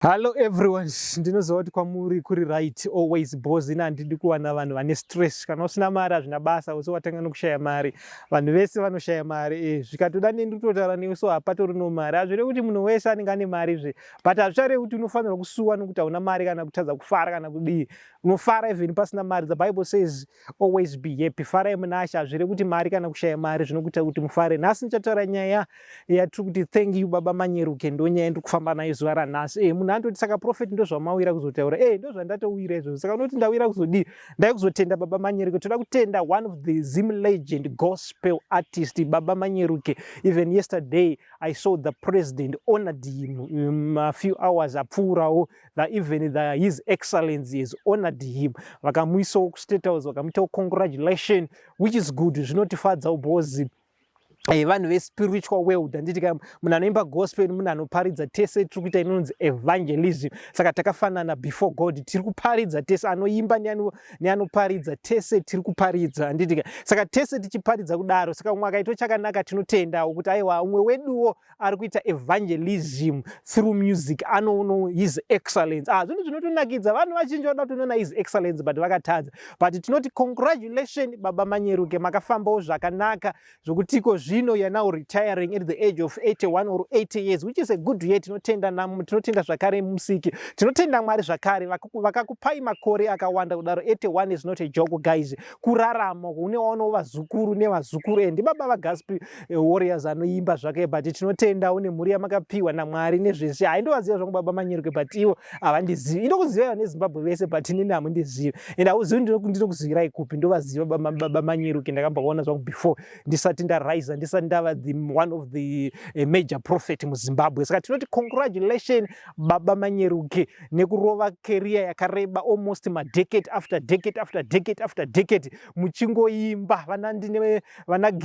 Hello everyone, ndinoziva kuti kwamuri kuri right always boss. Ina handidi kuwana vanhu vane stress. Kana usina mari hazvina basa, usi watanga nokushaya mari. Vanhu vese vanoshaya mari. Zvikatoda neni kutotaura newe so hapatorino mari. Hazvirevi kuti munhu wese anenge ane mari zve. But hazvicharevi kuti unofanirwa kusuwa nokuti hauna mari kana kutadza kufara kana kudii. Unofara even pasina mari. The Bible says always be happy. Farai munashe. Hazvirevi kuti mari kana kushaya mari zvinokuita kuti mufare. Nhasi ndichataura nyaya yatiri kuti thank you Baba Manyeruke. Ndo nyaya ndiri kufamba nayo zuva ranhasi. Munhu anototi saka prophet ndozvamawira kuzotaura. Ndozvandatowira izvozvo. Saka unoti ndawira kuzodii? Ndai kuzotenda Baba Manyeruke. Toda kutenda one of the Zim legend gospel artist Baba Manyeruke. Even yesterday I saw the president honored him a few hours apfuurawo, that even his excellency has honored him. Vakamuisawo kuState House, vakamuitawo congratulation, which is good. Zvinotifadzawo because vanhu vespiritual world, handiti ka? Munhu anoimba gospel, munhu anoparidza, tese tiri kuita inonzi evangelism. Saka takafanana before God, tiri kuparidza tese. Anoimba neanoparidza, tese tiri kuparidza, handiti ka? Saka tese tichiparidza kudaro, saka umwe akaito chakanaka, tinotendawo kuti aiwa, umwe weduwo ari kuita evangelism through music, anono his excellence. Ah, zvinhu zvinotonakidza. Vanhu vazhinji vanoda kutonoona his excellence but vakatadza. But tinoti congratulation Baba Manyeruke, makafambawo zvakanaka zvokutiko zvino you are now retiring at the age of 81 or 80 years, which is a good year. Tinotenda, tinotenda zvakare Musiki, tinotenda Mwari zvakare vakakupai makore akawanda kudaro. 81 is not a joke, guys. Kurarama une waonawo vazukuru nevazukuru. And baba vaGaspi Warriors anoimba zvake, but tinotendawo nemhuri yamakapiwa naMwari nezvese. Haindovaziva zvangu Baba Manyeruke, but ivo havandizivi. Indokuziva neZimbabwe vese, but inini hamundizivi and hauzivi ndinokuzivirai kupi. Ndovaziva Baba Manyeruke, ndakambovaona zvangu before ndisati ndarisa, ndisati ndava the one of the major prophet muZimbabwe. Saka tinoti congratulation Baba Manyeruke nekurova career yakareba, almost madecade after decade after decade after decade muchingoimba. Vana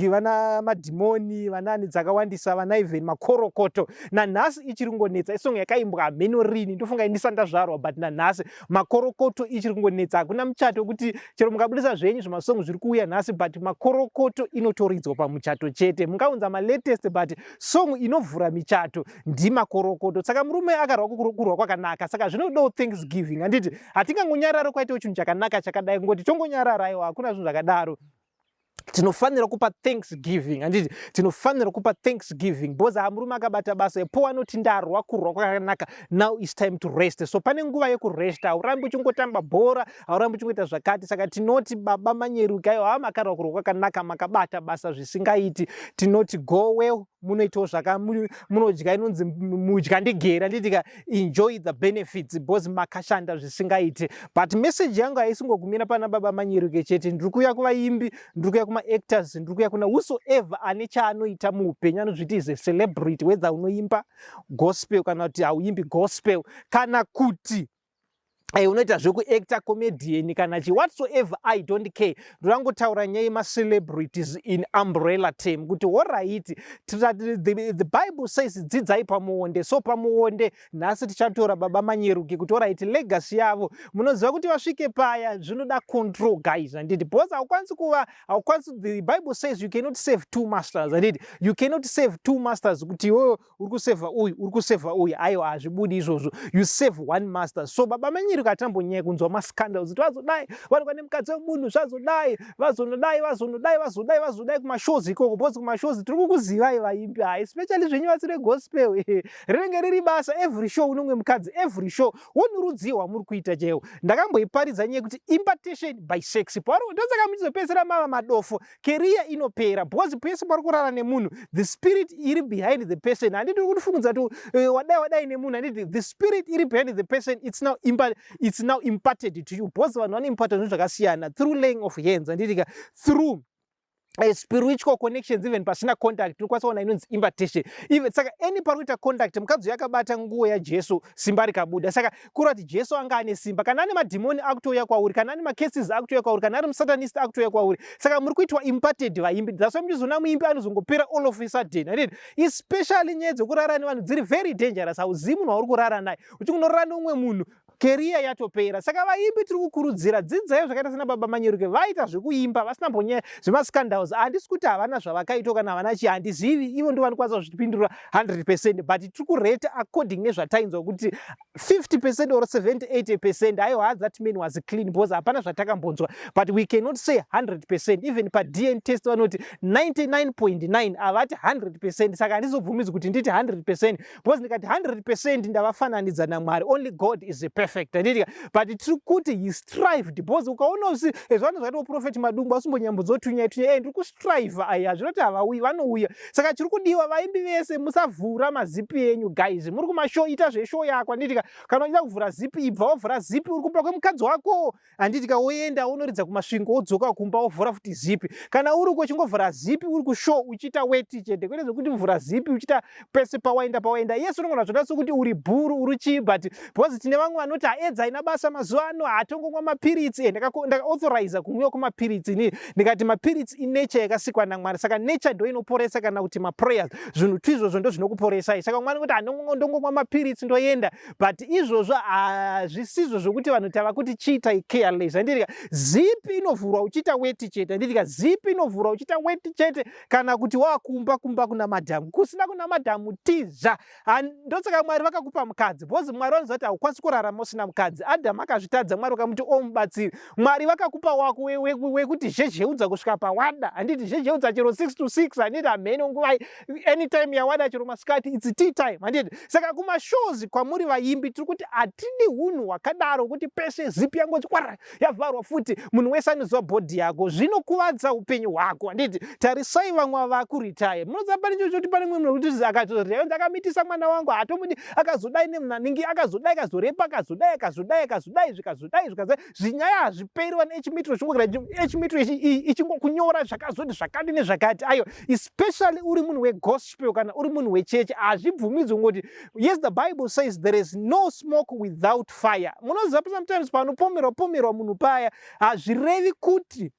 vana madhimoni, vanani dzakawandisa, vana even Makorokoto nanhasi ichiri kungonetsa. Isong yakaimbwa hameno rini, ndofunga ndisati ndazvarwa, but nanhasi Makorokoto ichiri kungonetsa. Hakuna muchato wekuti chero mukabudisa zvenyu zvemasong zviri kuuya nhasi, but Makorokoto inotoridzwa pamuchato chete. Mungaunza malatest, but song inovhura michato ndiMakorokoto. Saka murume akarwa kurwa kwakanaka, saka zvinodawo thanksgiving, handiti? Hatingangonyararo kwaitawo chinhu chakanaka chakadai kungoti tongonyarara. Aiwa, hakuna zvinhu zvakadaro. Tinofanira kupa thanksgiving, handiti? Tinofanira kupa thanksgiving because hamurume akabata basa epo anoti ndarwa kurwa kwakanaka, now is time to rest. So pane nguva yekuresta. Haurambi uchingotamba bhora, haurambi uchingoita zvakati. Saka tinoti Baba Manyeruke, aiwa, ha, makarwa kurwa kwakanaka, makabata basa zvisingaiti. Tinoti go well, munoitawo zvaka munodya inonzi mudya ndigere, handitika? Enjoy the benefits because makashanda zvisingaiti. But message yangu haisingogumira pana Baba Manyeruke chete. Ndiri kuuya kuvaimbi, ndiri kuuya kumaactors, ndiri kuuya kuna whosoever ane chaanoita muupenyu, anozviti is a celebrity, whether unoimba gospel kana kuti hauimbi gospel, kana kuti unoita zvekuacta, comedian kana chi whatsoever, I don't care. Ndorangotaura nyaya yemacelebrities in umbrella term kuti alright, the Bible says dzidzai pamuonde. So pamuonde nhasi tichatora Baba Manyeruke kuti alright, legacy yavo munoziva kuti vasvike paya zvinoda control, guys, handiti? Because haukwanisi kuva, haukwanisi, the Bible says you cannot serve two masters, handiti? You cannot serve two masters kuti iwewe uri kusevha uyu, uri kusevha uyu. Aiwa, hazvibudi izvozvo. You serve one master. So Baba Manyeruke atambonyaya kunzwa mascandals kuti vazodai vanhu vane mukadzi wemunhu, zvazodai, vazonodai, vazonodai, vazodai, vazodai kumashows ikoko, because kumashows tiri kukuzivai vaimbi, hai, especially zvenyu vasiri gospel, rinenge riri basa. Every show unomwe mukadzi, every show wonurudziwa wamuri kuita chaiwo. Ndakamboiparidza nyaya yekuti impartation by sex paro, ndosaka muchizopedzisira mava madofo. Career inopera because pese pari kurara nemunhu, the spirit iri behind the person, handiti? Uri kufungudza kuti wadai wadai nemunhu, handiti? The spirit iri behind the person, it's now imparted to you because vanhu vanoimparta zvinhu zvakasiyana through laying of hands, handitika? Through spiritual connections, even pasina contact tinokwanisa kuona inonzi impartation even. Saka any pari kuita contact, mukadzi uyu akabata nguo yaJesu, simba rikabuda. Saka kureva kuti Jesu anga ane simba. Kana ane madhimoni akutouya kwauri, kana ane macases akutouya kwauri, kana ari musatanist akutouya kwauri. Saka muri kuitwa imparted, vaimbi. That's why muchizoona muimbi anozongopera all of a sudden, handiti? Especially nyaya dzekurara nevanhu dziri very dangerous. Hauzivi munhu wauri kurara naye. Uchingonorara neumwe munhu. Career yatopera. Saka vaimbi tiri kukurudzira, dzidzai zvakaita sana Baba Manyeruke. Vaita zvekuimba vasina mbonyaya zvemascandals. Handisi kuti havana zvavakaitwa kana havana chii, handizivi, ivo ndo vanokwanisa kuzvipindura 100%, but tiri kurate according nezvatainzwa kuti 50% or 70 80%, aiwa, that man was clean, because hapana zvatakambonzwa. But we cannot say 100%. Even paDNA test vanoti 99.9, havati 100%. Saka handizobvumidzwi kuti nditi 100%, because ndikati 100% ndavafananidza naMwari. Only God is a perfect, handitika? But tiri kuti he strived, because ukaona usi zvanhu zvakaita Prophet Madungwe asimbonyambudzo tunyaya tunyaya, ndiri kustrive. Aya zvinoti havauyi, vanouya. Saka chiri kudiwa, vaimbi vese, musavhura mazipi enyu. Guys, muri kumashow, ita zveshow yako, handitika? Kana uchida kuvhura zipi, ibva wavhura zipi uri kumba kwemukadzi wako, handitika? Woenda unoridza kuMasvingo, wodzoka kumba, wovhura futi zipi. Kana uri uko, uchingovhura zipi uri kushow, uchiita weti chete, kwete zvekuti mvura zipi uchiita pese pawaenda pawaenda. Yes, unogona zvoda sekuti uri bhuru, uri chii, but because tine vamwe vanoti haedza haina basa mazuva ano, hatongomwa mapiritsi. Ndakaauthoriza kumwiwa kwemapiritsi inini, ndikati mapiritsi inature yakasikwa naMwari, saka nature ndo inoporesa, kana kuti maprayers, zvinhu tuizvozvo ndo zvinokuporesai. Saka mwana kuti ndongomwa mapiritsi ndoenda, but izvozvo hazvisizvo zvokuti vanhu tava kuti chiitai careless, handitika? Zipi inovhurwa uchiita weti chete, handitika? Zipi inovhurwa uchiita weti chete, kana kuti wakumba kumba kuna madhamu. Kusina kuna madhamu, tiza. Ndosaka Mwari vakakupa mukadzi, because Mwari vanoziva kuti haukwanisi kurarama usina mukadzi. Adhamu akazvitadza, Mwari vakamuti omubatsiri. Mwari vakakupa wako wekuti zhezheudza kusvika pawada, handiti? Zhezheudza chero 6 to 6, handiti? Hamene nguvai, anytime yawada, chero masikati, it's tea time, handiti? Saka kumashows kwamuri vaimbi, tiri kuti hatidi unhu hwakadaro, kuti pese zipi yangoti kwara, yavharwa futi, munhu wese anoziva body yako, zvinokuvadza upenyu hwako, handiti? Tarisai vamwe vakuretire. Munoziva pane cho choti pane mumwe munhu wekuti akatoretire, akamitisa mwana wangu, haatomudi, akazodai nemunanhingi, akazodai, akazorepa, akazodai, akazodai, akazodai, zvikazodai, zvikazodai, zvinyaya hazviperi. Vana H-Metro, chingogara H-Metro ichingokunyora zvakazoti zvakati nezvakati. Aiwa, especially uri munhu wegospel kana uri munhu wechechi, hazvibvumidzwi kungoti. Yes, the Bible says there is no smoke without fire. Munoziva, sometimes panopomerwa pomerwa munhu paya, hazvirevi kuti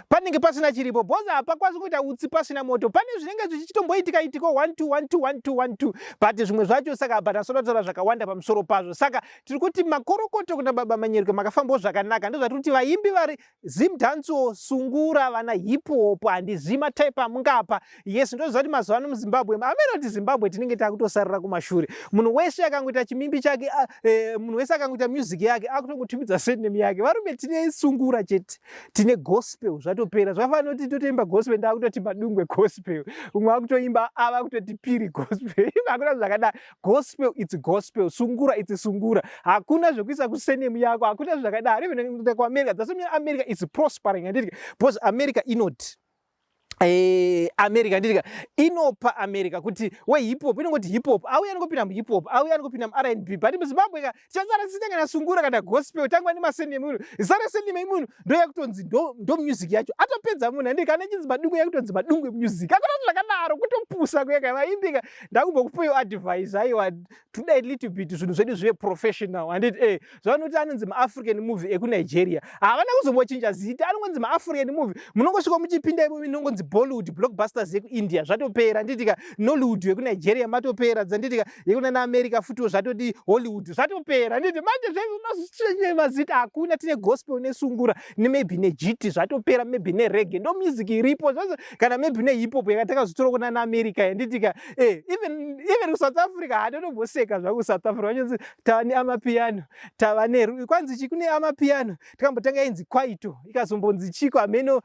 panenge pasina chiripo, because hapakwanisi kuita utsi pasina moto. Pane zvinenge zvichitomboitika itiko 1 2 1 2 1 2 1 2, but zvimwe zvacho saka, but asoda kutaura zvakawanda pamusoro pazvo. Saka tiri kuti makorokoto kuna Baba Manyeruke, makafambawo zvakanaka. Ndozvatiri kuti vaimbi vari Zimdancehall, sungura, vana hip hop, handizivi matype amungapa. Yes, ndoziva kuti mazuva ano muZimbabwe, amene kuti Zimbabwe tinenge takutosarira kumashure. Munhu wese akangoita chimimbi chake, munhu wese akangoita music yake, akutongotumidza surname yake. Varume, tine sungura chete, tine gospel, zvatopera. Zvakafanira kuti totoimba gospel, ndakutoti Madungwe gospel, umwe akutoimba ava kutoti Piri gospel. Hakuna zvakadai. Gospel, it's gospel. Sungura, it's sungura. Hakuna zvekuisa kusurname yako, hakuna zvakadaro. Even kuAmerica, that's America is prospering, handiti? Because America inoti America, nditika, inopa America kuti wehip hop inongoti hip hop, auya anongopinda muhip hop, auya anongopinda muR&B. But muZimbabwe ka, tichasara tisina kana sungura kana gospel. Tangwa nemasurname munhu, zita resurname munhu ndo yakutonzi ndo music yacho, atopedza munhu, handiti? Kana ichinzi Madungwe, yakutonzi Madungwe music. Hakuna zvakadaro, kutopusa kuyeka. Vaimbika, ndakumbokupayo advice. Aiwa, today little bit zvinhu zvedu zvive professional, handiti? Zvavanoti anonzi maAfrican movie ekuNigeria, havana kuzombochinja zita, anongonzi maAfrican movie. Munongosvika muchipinda imo, inongonzi Bollywood blockbusters yekuIndia, zvatopera, handitika? Nollywood yekuNigeria, matopera, dzanditika? Yekunana America futiwo zvatodi Hollywood, zvatopera, handiti? Manje zvezvimazvichinje mazita, hakuna. Tine gospel nesungura, nemaybe nejiti, zvatopera, maybe nereggae, ndo music iripo zvazvo, kana maybe nehip hop yakatakazotora kunana America, handitika? Even kuSouth Africa, handinomboseka zvangu. South Africa vanyonzi tava neamapiano, tava ne kwanzi chi kune amapiano, takambotanga inzi kwaito, ikazombonzi chiko, hameno.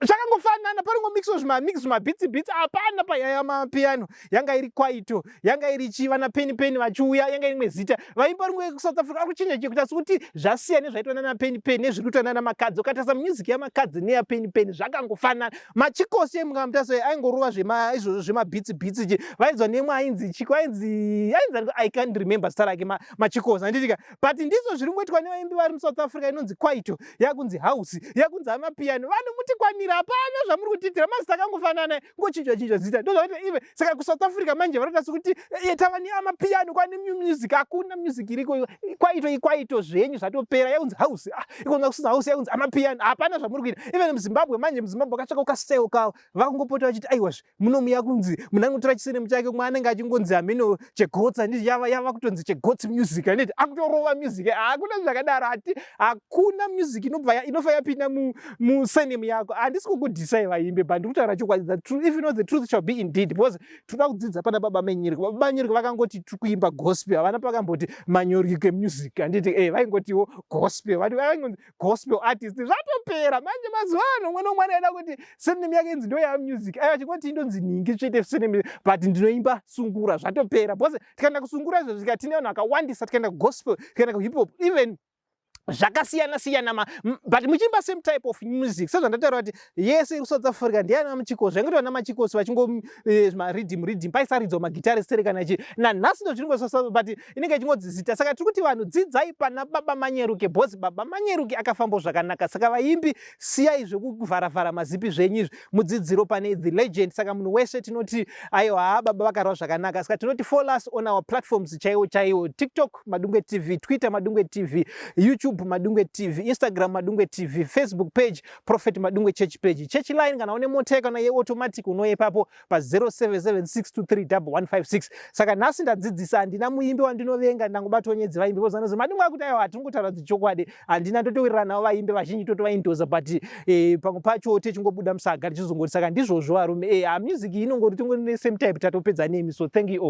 Zvakangofanana, paringomixwa zvimamix, zvimabits bits, hapana. Payaya mapiano yanga iri kwaito, yanga iri chi, vana Penny Penny vachiuya, yanga rimwe zita. Vaimba rimwe kuSouth Africa akuchinja chi kuita sekuti zvasiyana nezvaitwa nana Penny Penny nezviri kuitwa nana Makadzi. Ukatarisa music yaMakadzi neyaPenny Penny, zvakangofanana. Machikosi emukamutaso aingorova zvema izvozvo zvemabits bits chi, vaidzwa nemwe ainzi chiko, ainzi I can't remember zita rake, Machikosi, handitika? But ndizvo zviri kungoitwa nevaimbi vari muSouth Africa. Inonzi kwaito yakunzi house, yakunzi amapiano. Vanhu mutikwanira. Hapana zvamuri kutiitira, mazita akangofanana, ngochinjwa chinjwa zita, ndozvakuti ive. Saka kuSouth Africa manje vanoita sekuti tava neamapiano, kwane music. Hakuna music iriko. Kwaito ikwaito zvenyu zvatopera, yakunzi house. Ah, ikonza kusina house, yakunzi amapiano. Hapana zvamuri kuita. Even muZimbabwe manje, muZimbabwe vakatsvaka ukastyle kavo, vakungopota vachiti aiwazve munomuya kunzi munhu angotora chisurname chake, kumwe anenge achingonzi hameno Chegotsa, handiti? Yava kutonzi Chegotsi music, handiti? Akutorova music. Hakuna zvakadaro. Hati hakuna music inobva inofa yapinda musurname yako. Handisi kukudhisai vaimbe, but ndiri kutaura chokwadi, the truth. If you know the truth shall be indeed, because toda kudzidza pana Baba Manyerike. Baba Manyerike vakangoti tiri kuimba gospel, havana pakamboti Manyerike music, handiti? Vaingotiwo gospel, vati vaingonzi gospel artist, zvatopera. Manje mazuva ano umwe nomwe anoida kuti surname yake inzi ndo yamusic. Aiwa, chingoti indonzi ningi tsvete surname, but ndinoimba sungura, zvatopera. Because tikaenda kusungura izvo zvika tine vanhu vakawandisa, tikaenda kugospel, tikaenda kuhip hop, even zvakasiyana siyana, but muchiimba same type of music. Sezvandataura kuti yese kuSouth Africa ndiana Muchikosi, vaingoti vana Machikosi vachingo mariddim riddim, paisaridzwa magitari sere kana chi nanhasi ndo zvinongo, but inenge ichingodzi zita. Saka tiri kuti vanhu dzidzai pana Baba Manyeruke, because Baba Manyeruke akafambawo zvakanaka. Saka vaimbi, siyai zvekuvharavhara mazipi zvenyu izvi, mudzidziro pane the legend. Saka munhu wese tinoti aiwa, baba vakarwa zvakanaka. Saka tinoti follow us on our platforms chaiwo chaiwo: TikTok Madungwe TV, Twitter Madungwe TV, YouTube Madungwe TV, Instagram Madungwe TV, Facebook page Prophet Madungwe Church page, church line. Kana une mota kana yeautomatic, unoye ipapo pa0776231156. Saka nhasi ndadzidzisa, handina muimbi wandinovenga, ndangobatwa nyedzi vaimbi because vanozi Madungwe akuti aiwa, hatingotaura dzichokwadi. Handina, totowirirana navo vaimbi vazhinji, totovaindoza, but pamwe pacho techingobuda musaga tichizongoti. Saka ndizvozvo varume, hamusic inongori tingori nesame type, tatopedza nemi. So thank you all.